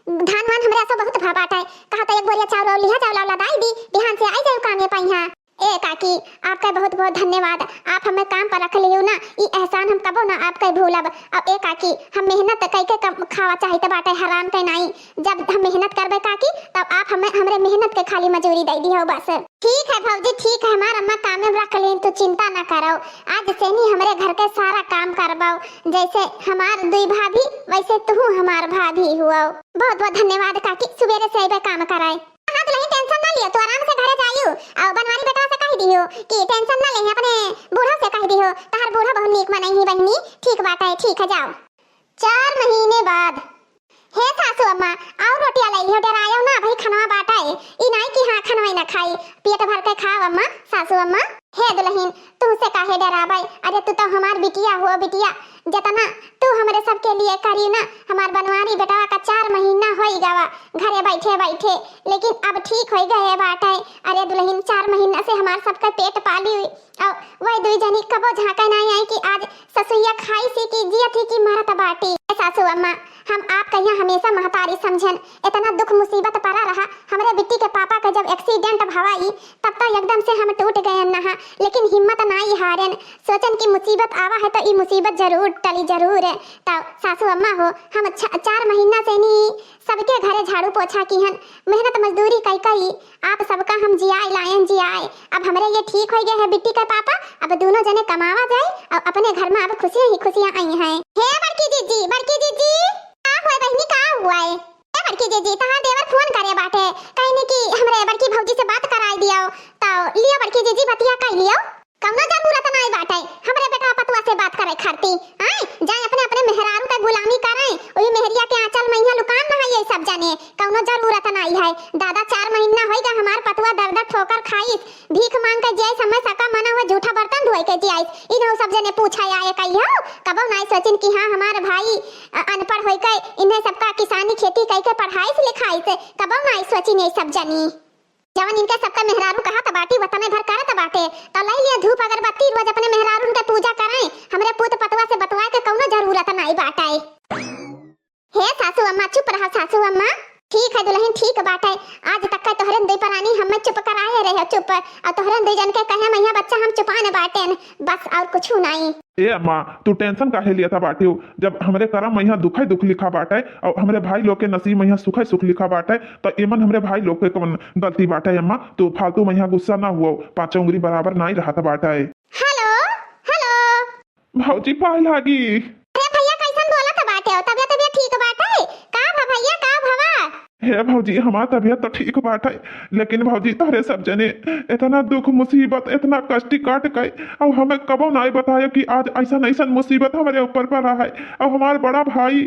धान वान हमरे असो बहुत भा बाटे, कहा तो एक बोरिया चाउर और लिहा जाओ, लाओ लदाई दी, बिहान से आई जाओ कामे पइहा। ए काकी, आपका बहुत बहुत धन्यवाद, आप हमें काम पर रख लियो ना, ई एहसान हम कबो ना आपका भूलब। अब ए काकी, हम मेहनत कई के कम खावा चाहित बाटे, हराम के नाई। जब हम मेहनत करबे काकी, तब आप हमें, हमरे मेहनत के खाली मजूरी दे दिहो बस। ठीक है भौजी, ठीक है, हमार अम्मा कामे में रख लेन, तू चिंता ना करो। आज से नी हमरे घर के सारा काम करबो, जैसे हमार दुई भाभी वैसे तू हमार भाभी हुओ। बहुत बहुत धन्यवाद काकी, सुबेरे से अइबे काम कराए। हाँ दुलहिन, tension ना लियो, तू आराम से घरे जाइयो, और बनवारी बेटवा से कह दियो कि tension ना ले, अपने बूढ़ा से कह दियो, तहार बूढ़ा बहुत नीक मनई ही बहिनी। ठीक बात है, ठीक है, जाओ। चार महीने बाद। हे सासू अम्मा, आउ रोटिया लइ लिहो, डेरायो ना, अबही खनवा बाटे। ई नाई कि हाँ, खनवा ही ना खाई, पेट भर के खाओ अम्मा, सासू अम्मा। हे दुलहिन, तू से काहे डेराबै? अरे तू तो हमार बिटिया हो बिटिया, जतना तू हमरे सबके लिए करी ना। हमार बनवारी बेटवा का चार महीना होई गवा घरे बैठे बैठे, लेकिन अब ठीक होई गए बाटे। अरे दुलहिन, चार महीना से हमार सबका पेट पाली हुई, और वही दुई जनी कबो झांके नाई आई कि आज ससुइया खाई सी कि जियत ही कि मरत बाटी। ए सासू अम्मा, हम आपका यहाँ हमेशा महतारी समझन। इतना दुख मुसीबत परा रहा, हमरे बिट्टी के पापा के जब accident भवा ई, तब तो एकदम से हम टूट गयन नहा, लेकिन हिम्मत नाई हारेन। सोचन कि मुसीबत आवा है तो ई मुसीबत जरूर टली जरूर है। तो सासू अम्मा हो, हम छ-, चार महीना से नी सबके घरे झाड़ू पोछा किहन, मेहनत मजदूरी कई कई, आप सबका हम जियाए लायन जियाए। अब हमरे ये ठीक होई गए है बिट्टी के पापा, अब दोनों जने कमावा जाए और अपने घर में अब खुशियां ही खुशियां आई हैं। हे बड़की जीजी, बड़की जीजी, का हुआ बहिनी, का हुआ है? हे बड़की जीजी, तहार देवर फोन करे बाटे, कहने कि हमरे बड़की भौजी से बात कराई दियो, तो लियो बड़की जीजी बतिया कई लियो। कौनो जरूरत नाई बाटे, हमरे बेटा पतुआ से बात करे खाती। आए, जाए अपने, अपने मेहरारू के गुलामी करे, वही मेहरिया के आंचल में यहाँ लुकान रहा ये सब जने। कौनो जरूरत नाई है। दादा, चार महीना होई गा हमार पतुआ दर दर ठोकर खाइस, भीख मांग के जियाइस, समय सका मना हुआ जूठा बर्तन धोए के जियाइस। इन्हों सब जने पूछा आए कहियो, कबो नाई सोचिन कि हाँ हमार भाई अ-, अनपढ़ होई के इन्हें सबका किसानी खेती कई के पढ़ाइस लिखाइस, कबो नाई सोचिन ये सब जनी। जवन इनके सबका मेहरारू कहत बाटी, वतने भर करत बाटे। त लई लिया धूप अगरबत्ती, रोज अपने मेहरारून के पूजा करें। हमरे पूत पतवा से बतवाए के कौनो जरूरत नाई बाटे। हे सासू अम्मा, चुप रहा सासू अम्मा। ठीक है दुलहिन, ठीक बाटे। आज तक के तोहरे दुई परानी हमें चुप कराए रहे, चुप। और तोहरे दुई जन के कहे मैया बच्चा हम चुपान बाटेन, बस और कुछ नाई। ए अम्मा, तू tension काहे लिया था बाटियो? जब हमरे करम में यहाँ दुखे दुख लिखा बाटे और हमरे भाई लोग के नसीब में यहाँ सुखे सुख लिखा बाटे, तो एमन हमरे भाई लोग के कौन गलती बाटे अम्मा? तू फालतू में यहाँ गुस्सा ना हुओ, पाँचों उंगली बराबर नाई रहत बाटे। हेलो, हेलो। भौजी पाए लागी। अरे भैया, कैसन बोलत बाटे हो? तबियत, तबियत ठीक बाटे? का भा भैया, का भवा? हे भौजी, हमार तबियत तो ठीक बाटे, लेकिन भौजी, तोहरे सब जने इतना दुख मुसीबत, इतना कष्ट काट के, और हमें कबो नाई बतायो कि आज ऐसन, ऐसन मुसीबत हमरे ऊपर पड़ा है, और हमार बड़ा भाई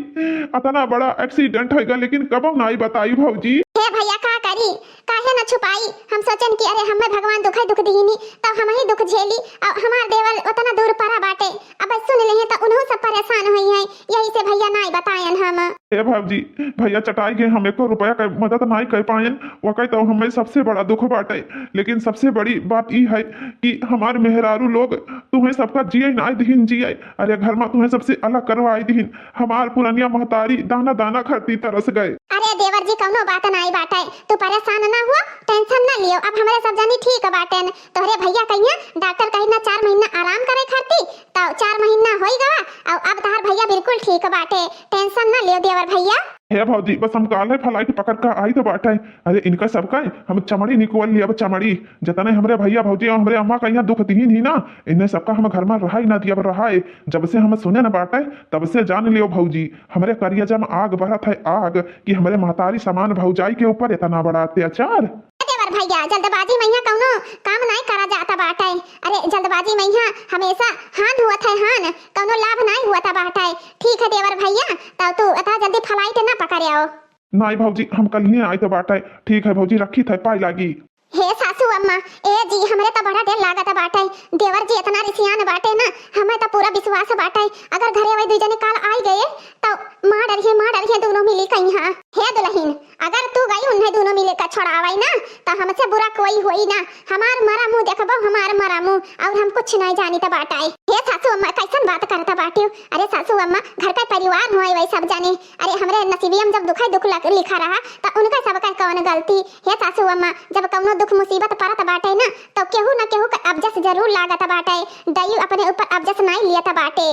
इतना बड़ा accident होइगा, लेकिन कबो नाई बताई भौजी। हे भैया, का करी, काहे न छुपाई? हम सोचन कि अरे हमें भगवान दुखे दुख दिहिनी, तब हम ही दुख झेली, और हमार देवर उतना दूर परा बाटे, अब सुन लेहे तो उन्हों सब परेशान होई हैं। यही से भइया नाई बतायन हम। ए भौजी, भइया चटाई गए, हम एको रुपया क मदद नाई कर पायन, वकै तो हमें सबसे बड़ा दुख बाटे। लेकिन सबसे बड़ी बात ई है कि हमार मेहरारू लोग तुहें सबका जिए नाई दिहिन जिए। अरे घर मा तुहें सबसे अलग करवाई दिहिन। हमार पुरनिया महतारी दाना दाना खातिर तरस गए। अरे देवर जी, कौनो बात नाई बाटे, तू परेशान ना हुआ, tension ना लियो। अब हमरे सब जनी ठीक बाटेन। तोहरे भइया कहिया डॉक्टर कहिन ना चार महीना आराम करे खातिर, तो चार महीना होई गवा, और अब तोहार भइया बिल्कुल ठीक बाटे, tension ना लियो देवर भइया। हे भौजी, बस हम काल्हे flight पकड़ के आई तो बाटे। अरे इनका सबका हम चमड़ी निकल लिया, अब चमड़ी। जतने हमरे भइया भौजी और हमरे अम्मा कहिया दुख दिहिन ही ना, इन्हें सबका हम घर मा रहाई ना दिया, अब रहाई। जब से हम सुने न बाटे, तब से जान लियो भौजी, हमरे करिया जम आग बरत है आग, कि हमरे महतारी समान भौजाई के ऊपर इतना बड़ा अत्याचार। देवर भइया, जल्दबाजी मइहाँ कौनो काम नाई करा जाता बाटे। अरे जल्दबाजी मइहाँ हमेशा हान हुआ था हान, कौनो लाभ नाई हुआ था बाटे। ठीक है देवर भइया, तब तू इतना जल्दी flight ना पकड़े आओ। नाई भौजी, हम कल्हिये आइत बाटे। ठीक है भौजी, रखित है, पाई लागी। हे सासू अम्मा, ए जी, हमरे तो बड़ा डर लागत बाटे। देवर जी इतना रिसियान बाटे ना, हमें तो पूरा विश्वास बाटे। अगर घरे वही दुई जने काल आई गए, तो मार डरिहे, मार डरिहे दोनों मिली कहीं। हाँ, हे दुलहिन, अगर तू गई उन्हें दोनों मिले का छोड़ावाई ना, तो हमसे बुरा कोई होई ना। हमार मरा मुँह देखबो, हमार मरा मुँह, और हम कुछ नहीं जानी तो बाटे। हे सासू अम्मा, कैसन बात करता बाटियो? अरे सासू अम्मा, घर का परिवार हुआ वही सब जाने। अरे, हमरे नसीबिया में जब दुख ही दुख लग-, लिखा रहा, त उनका सबका कौन गलती? हे सासू अम्मा, जब कौनो दुख मुसीबत परत बाटे ना, तो केहू न केहू का अबजस जरूर लागत बाटे। दई अपने ऊपर अबजस नाई लियत बाटे।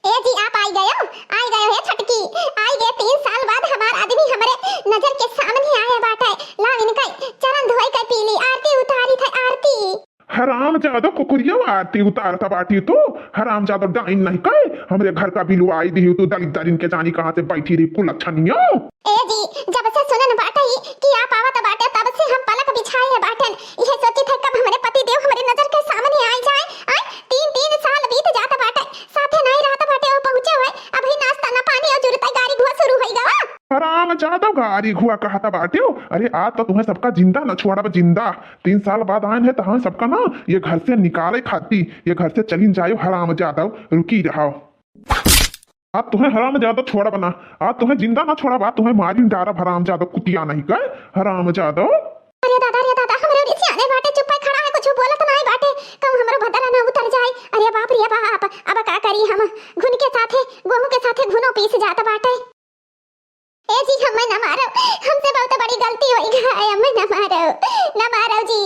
ए जी, आप आई गयो, आई गयो हे छटकी, आई गए। तीन साल बाद हमार आदमी हमरे नजर के सामने आए बाटे। लाव इनका चरण धोए के पीली, आरती उतारी थे, आरती। हरामजादो कुकुरियो आरती उतारत बाटी तू। हरामजादो डाइन नहीं कहे, हमरे घर का बिलुआई दिही तू, दलिद्दरिन के जानी कहाँ से बैठी रही कुलच्छनियो। ए जी, जब से सुनन बाटे ई कि आप आवत बाटे, तब से हम पलक बिछाए बाटन। इहे सोचित है कब हमरे पति देव हमरे नजर के सामने आए जाए। आए, तीन, तीन साल बीत जात बाटे, साथे नहीं रहत बाटे, वो पहुँचे हुए, अभी नाश्ता न पानी और जुरता गारी घुआ शुरू होई गवा। हरामजादो गारी घुआ कहत बाटे। अरे आज तो तुम्हें सबका जिंदा न छोड़ब, जिंदा। तीन साल बाद आयन है तहन सबका ना ये घर से निकाले खाती, ये घर से चलिन जायो हरामजादव, रुकी रहो। आज तुम्हें हरामजादव छोड़ब ना, आज तुम्हें जिंदा ना छोड़ब, आज तुम्हें मारिन डारब हरामजादव, कुतिया नहीं कहे हरामजादव। अरे दादा, अरे दादा, हमरे रिसियाने बाटे, चुप्पे खड़ा है, कुछ बोलत नहीं बाटे, कहूँ हमरो भदरा ना उतर जाए। अरे बाप रे बाप, अब का करी हम, घुन के साथे, गेहूं के साथे घुनो पीस जात बाटे। ए जी, हमें ना मारो, हमसे बहुत बड़ी गलती होई गा है, हमें ना मारो, ना मारो जी।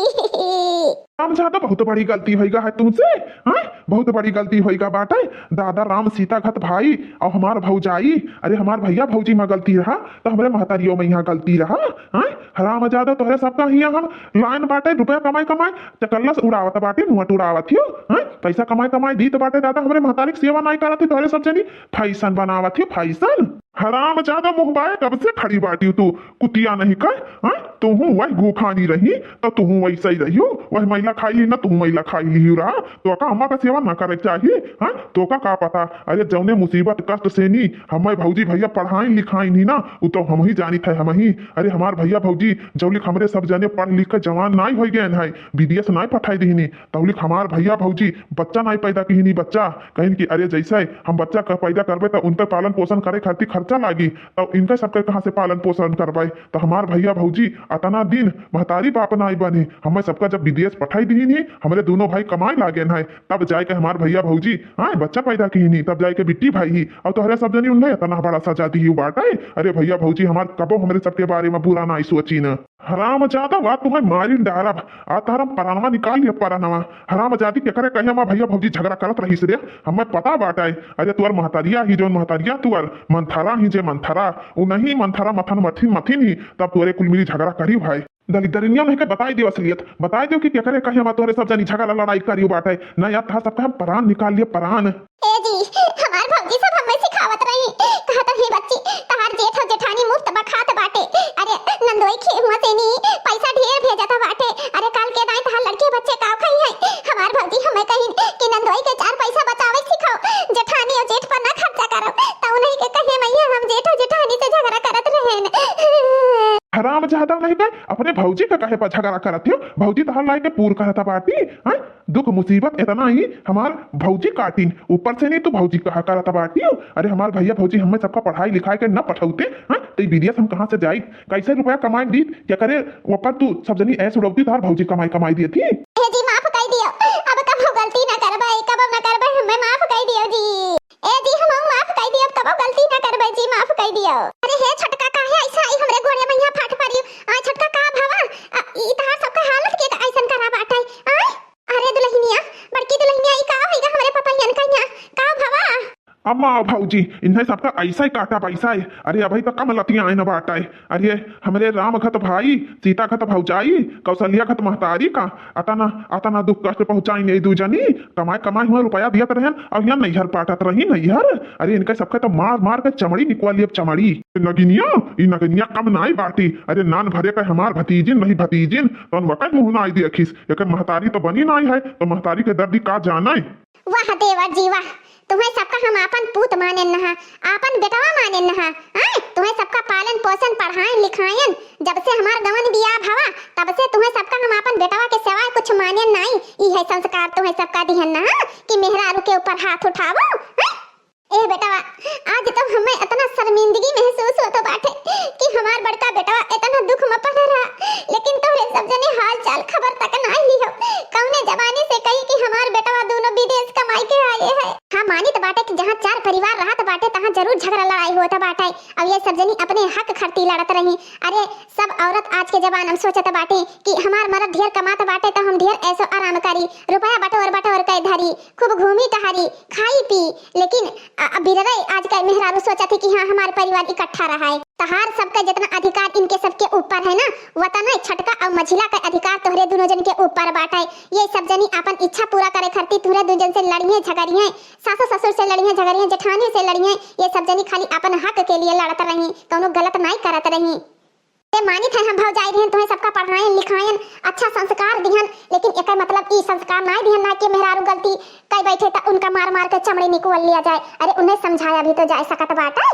हरामजादा, बहुत बड़ी गलती होई गा है तुमसे, हाँ? बहुत बड़ी गलती होई गा बाटे। दादा राम सीता घत भाई और हमार भौजाई, अरे हमार भैया भौजी मा गलती रहा, तो हमरे महतारियों मा यहाँ गलती रहा, हाँ? हरामजादा, तोहरे सबका हियाँ हम लाइन बाटे, रुपया कमाई कमाई, चकल्लस उड़ावत बाटे, नोट उड़ावत हियो, हाँ? पैसा कमाई कमाई दीत बाटे दादा, हमरे महतारी के सेवा नाई करत ही, तोहरे सब जनी फैशन बनावत हियो, फैशन। हरामजादा मुँह बाए, कब से खड़ी बाटी तू, कुतिया नहीं कहे, हाँ? तुहूँ वही गुखानी रही, तो तुहूँ वैसे ही रहियो, वही मैला खाई ली ना, तुहूँ मैला खाई ली रहा, तो का अम्मा का सेवा ना करे चाहिए, हाँ? तो का, का पता, अरे जौने मुसीबत कष्ट से नी, हमें भौजी भैया पढ़ाई लिखाई नी ना, उ तो हम ही जानी थे, हम ही। अरे हमार भैया भौजी, जौलिक हमरे सब जने पढ़ लिख के जवान नाई होई गए हैं, विदेश नाई पठाई दीनी, तौलिक हमार भैया भौजी बच्चा नाई पैदा किहिनी, बच्चा कहिन कि अरे जैसे हम बच्चा क-, पैदा करबे त उनके पालन पोषण करे खातिर खर्चा लागी, तब इनके सबके कहाँ से पालन पोषण करबे? त हमार भैया भौजी अतना दिन महतारी बाप नाई बने, हमें सबका जब विदेश पठाई दीनी, हमरे दोनों भाई कमाए लागेन है, तब जाए के हमार भैया भौजी, हाँ, बच्चा पैदा किहिनी, तब जाए के बिट्टी भाई ही, और तोहरे सब जनी उन्हें इतना बड़ा सजा दी बाटे। अरे भैया भौजी हमार कबो हमरे सबके बारे में बुरा नाई सोची न। हरामजादा, वा तुम्हें मारिन डारब, आ तारा परानवा निकाल लिया परानवा। हरामजादी, केकरे कहे हमार भैया भौजी झगड़ा करत रहीस रे, हमें पता बाटे। अरे तुअर महतारिया ही, जौन महतारिया तुअर मंथरा ही, जे मंथरा, उ नहीं मंथरा मथन मथिन मथिन ही, तब तुअरे कुल मिली झगड़ा करी भाई। दलिद्दरिनिया नहीं के बताई दियो असलियत, बताई दियो कि केकरे कहे हमार तोहरे सब जनी झगड़ा लड़ाई करी बाटे। ना यार, तहार सबका हम परान निकाल लिया, परान। ए जी, हमार भौजी सब हमें सिखावत रही, कहत रही, "बच्ची, तहार जेठ और जेठानी मुफ्त बखात बाटे। अरे, नंदोई के हुआ से नी पैसा ढेर भेजत बाटे। अरे, काल के दाई तहार लड़के बच्चे का खाई है? हमार भौजी हमें कहिन कि नंदोई के चार पैसा बचावे सिखाओ, जेठानी और जेठ पर ना खर्चा करो।" तो उन्हीं के कहे मैया हम जेठ और जेठानी से झगड़ा करत रहेन। हरामजादा नहीं बे, अपने भौजी का कहे पर झगड़ा करत हो? भौजी तहार लाए के पूर करत बाटी, हैं? दुख मुसीबत एतना ही हमार भौजी काटिन, ऊपर से नहीं तू भौजी कहा करत बाटियो। अरे हमार भैया भौजी हमें सबका पढ़ाई लिखाई के न पठौते, हाँ, तो ई विदेश हम कहाँ से जाई? कैसे रुपया कमाई दी, क्या करे? ऊपर तू सब जनी ऐस उड़ौती, तार भौजी कमाई कमाई दिए थी। ए जी, माफ कई दियो, अब कबो गलती न करबे, कबो न करबे, हमें माफ कई दियो जी। ए जी, हम माफ कई दियो, अब कबो गलती न करबे जी, माफ कई दियो। अरे हे छोटका, काहे ऐसा आई हमरे गोड़े में यहाँ फाट पड़ी? आ छोटका, का भवा? आ, ई तहार सबका हालत के ऐसन करा बाटे? आ? अरे दुल्हनिया, बड़की दुल्हनिया, ई का होइगा हमरे पतोहियन का यहाँ? का भवा? अम्मा भौजी, इन्हें सबका ऐसा ही काटा पैसा है। अरे अभी तो कम लतियाँ आए न बाटा है। अरे हमरे राम घत भाई, सीता घत भौजाई, कौशल्या घत महतारी का अतना, अतना दुख कष्ट पहुँचाई नहीं दू जनी। कमाए, कमाए हुआ रुपया दियत रहन, अब यहाँ नैहर पाटत रही, नैहर। अरे इनका सबका तो मार, मार के चमड़ी निकवाली, अब चमड़ी। नगिनिया, ई नगिनिया कम नाई बाटी। अरे नान भरे का हमार भतीजिन रही, भतीजिन, तौन वकई मुँह नाई देखिस। एकर महतारी तो बनी नाई है, तो महतारी के दर्दी का जाने। वाह देवर जी वाह, तुम्हें सबका हम आपन पूत मानेन नहा, आपन बेटवा मानेन नहा। आय, तुम्हें सबका पालन पोषण, पढ़ाएन लिखाएन, जब से हमार गवन बियाह भवा, तब से तुम्हें सबका हम आपन बेटवा के सिवाय कुछ मानेन नाई। ई है संस्कार तुम्हें सबका दिहन नहा कि मेहरारू के ऊपर हाथ उठावो, हैं? ए बेटवा, आज तो हमें इतना शर्मिंदगी महसूस होत बाटे कि हमार बड़का बेटवा इतना दुख में पड़ा रहा, लेकिन तोहरे सब जने हाल चाल खबर तक नाई लिहो। कौने जबानी से कही कि हमार बेटवा दोनों विदेश कमाई के आए है। हाँ, मानित बाटे कि जहाँ चार परिवार रहत बाटे, तहाँ जरूर झगड़ा लड़ाई होत बाटे। अब ये सब जनी अपने हक खातिर लड़त रही। अरे, सब औरत आज के जमाना में सोचत बाटे कि हमार मर्द ढेर कमात बाटे, तो हम ढेर ऐसो आराम करी, रुपया बटोर बटोर के धरी, खूब घूमी टहरी, खाई पी, लेकिन अ, अ, बिररे आज के मेहरारू सोचत है कि हाँ, हमार परिवार इकट्ठा रहा है। तहार सबका जितना अधिकार इनके सबके ऊपर है ना, वतना छोटका और मझिला का अधिकार तोहरे दोनों जन के ऊपर बाटे। ये सब जनी अपन इच्छा पूरा करे खातिर तोहरे दू जन से लड़िए झगड़िए, सासु ससुर से लड़िए झगड़िए, जेठानी से लड़िए। ये सब जनी खाली अपन हक के लिए लड़त रही, कौनो गलत नाई करत रही। ये मानित है हम भौजाई रहन, तुम्हें सबका पढ़ाएन लिखाएन, अच्छा संस्कार दिहन, लेकिन एकर मतलब ई संस्कार नाई दिहन ना कि मेहरारू गलती कई बैठे त उनका मार मार के चमड़ी निकल लिया जाए। अरे उन्हें समझाया भी तो जाए सकत बाटे।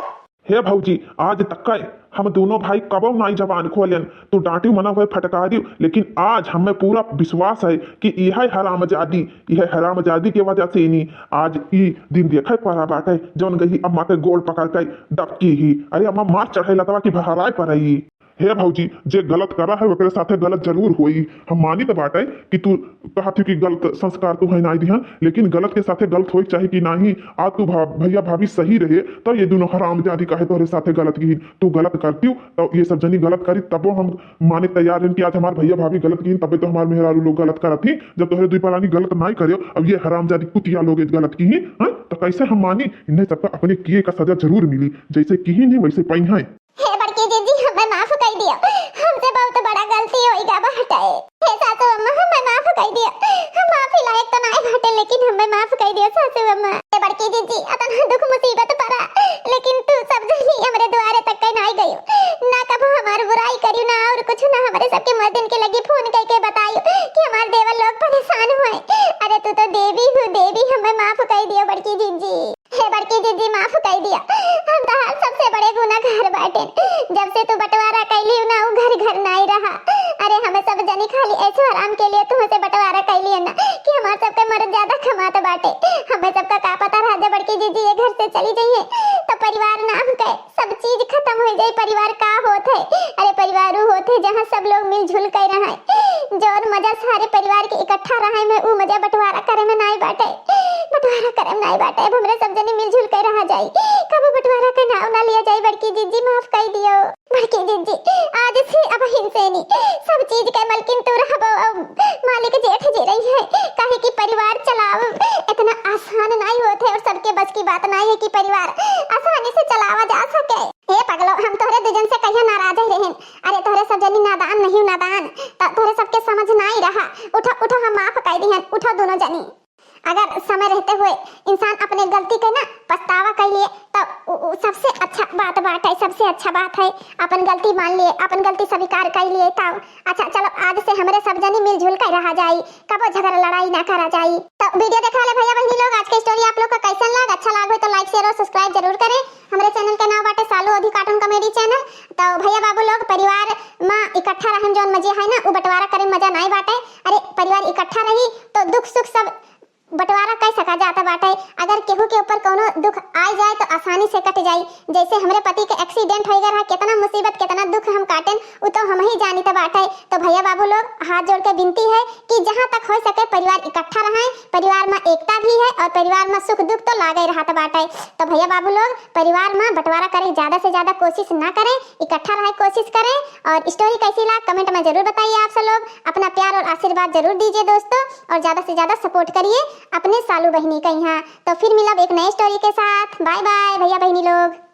हे भौजी, आज तक के हम दोनों भाई कबो नाई जबान खोलेन। तू डांटियो मना हुए फटकारियो, लेकिन आज हमें पूरा विश्वास है कि यह हरामजादी, यह हरामजादी के वजह से इनी आज ई दिन देखे पड़ा बाटे, जौन गई अम्मा के गोड़ पकड़ के डबकी ही। अरे अम्मा मार चढ़े लतवा की बहराए पर आई। हे भौजी, जे गलत करा है ओकरे साथे गलत जरूर होई। हम मानित बाटे कि तू कहत हो कि गलत संस्कार तू है नाई दिहन, लेकिन गलत के साथे गलत होई चाहे कि नाही। आज तू भा-, भैया भाभी सही रहे तो ये दोनों हरामजादी काहे तोहरे साथे गलत की। तू गलत करती हो तो ये सब जनी गलत करी, तबो हम माने तैयार हैं कि आज हमार भैया भाभी गलत की, तबे तो हमार मेहरारू लोग गलत करत ही। जब तोहरे दुई परानी गलत नाई करे, अब ये हरामजादी कुतिया लोग गलत की ही, हाँ? तो कैसे हम मानी? इन्हें सबका अपने किए का सजा जरूर मिली, जैसे की ही नहीं वैसे पाई है। हे बड़की जीजी, हमें माफ कई दियो, हमसे बहुत बड़ा गलती होइगा बाटे। हे सासू अम्मा, हमें माफ कई दियो, हम माफी लायक तो नाई बाटे, लेकिन हमें माफ कई दियो सासू अम्मा। हे बड़की जीजी, अतना दुख मुसीबत पड़ा, लेकिन तू सब जनी हमरे दुआरे तक के नाई गयो, ना कबो हमार बुराई करियो, ना और कुछ, ना हमरे सबके मर्दन के लगी फोन करके बताइयो कि हमार देवर लोग परेशान हुए। अरे तू तो देवी हो देवी, हमें माफ कई दियो बड़की जीजी। हे बड़की जीजी, माफ कई दिया, हम तोहार सबसे बड़े गुनाहगार बाटेन। जब से तू बंटवारा कैली ना, उ घर घर नाई रहा। अरे हमें सब जनी खाली ऐसो आराम के लिए तुमसे बंटवारा कैली ना कि हमार सबके मर्द ज्यादा कमात बाटे। हमें सबका का पता रहा जब बड़की जीजी ये घर से चली जाइए तो परिवार नाम के सब चीज खत्म हो जाए। परिवार का होत है? अरे परिवार उ होत है जहाँ सब लोग मिलजुल के रहे। जौन मजा सारे परिवार के इकट्ठा रहे में, उ मजा बंटवारा करे में नाई बाटे। बंटवारा करे में नाई बाटे। अब हमरे सब जने मिलजुल के रहा जाई, कबो बंटवारा के नाव ना लिया जाई। बड़की जीजी, माफ कई दियो। बड़की जीजी, आज से अब हिंसेनी सब चीज के मलकिन तू रहबो, अब मालिक जेठ जी रही है। काहे कि परिवार चलाव इतना आसान नाई होत है और सबके बस की बात नाई है कि परिवार आसानी से चलावा जा सके। हे पगलो, हम तोहरे दुजन से कहिया नाराज ही रहेन। अरे तोहरे सब जनी नादान नहीं नादान, त तोहरे सबके समझ नाई रहा। उठो, उठो, हम माफ कई दिहन, उठो दोनों जनी। अगर समय रहते हुए इंसान अपने गलती के ना पछतावा कर लिए, तो उ, उ सबसे अच्छा बात, बात है, सबसे अच्छा बात है। अपन गलती मान लिए, अपन गलती स्वीकार कर लिए, तब अच्छा, चलो आज से हमरे सब जनी मिलजुल के रहा जाई, कबो झगड़ा लड़ाई ना करा जाई। तो video देखा वाले भैया बहनी लोग, आज के story आप लोग का कैसन लाग? अच्छा लाग हो तो like, share और subscribe जरूर करें। हमरे channel के नाम बाटे सालू अवधी cartoon comedy channel। तो भैया बाबू लोग, परिवार मा इकट्ठा रहे में जौन मजे है ना, उ बंटवारा करे में मजा नाई बाटे। अरे, परिवार इकट्ठा रही तो दुख सुख सब बंटवारा कर सका जाता बाटे। अगर केहू के ऊपर कौनो दुख आ जाए तो आसानी से कट जाई। जैसे हमरे पति के एक्सीडेंट हो गया रहा, कितना मुसीबत, कितना दुख हम काटेन, उ तो हम ही जानित बाटे। तो भैया बाबू लोग, हाथ जोड़ के विनती है कि जहाँ तक हो सके परिवार इकट्ठा रहें। परिवार में एकता भी है और परिवार में सुख दुख तो लागे रहत बाटे। तो भैया बाबू लोग, परिवार में बंटवारा करे ज्यादा से ज्यादा कोशिश ना करें, इकट्ठा रहे कोशिश करें। और स्टोरी कैसी लाग, कमेंट में जरूर बताइए आप सब लोग। अपना प्यार और आशीर्वाद जरूर दीजिए दोस्तों, और ज्यादा से ज्यादा सपोर्ट करिए अपने सालू बहिनी का यहाँ। तो फिर मिलब एक नए स्टोरी के साथ। बाय बाय भैया बहिनी लोग।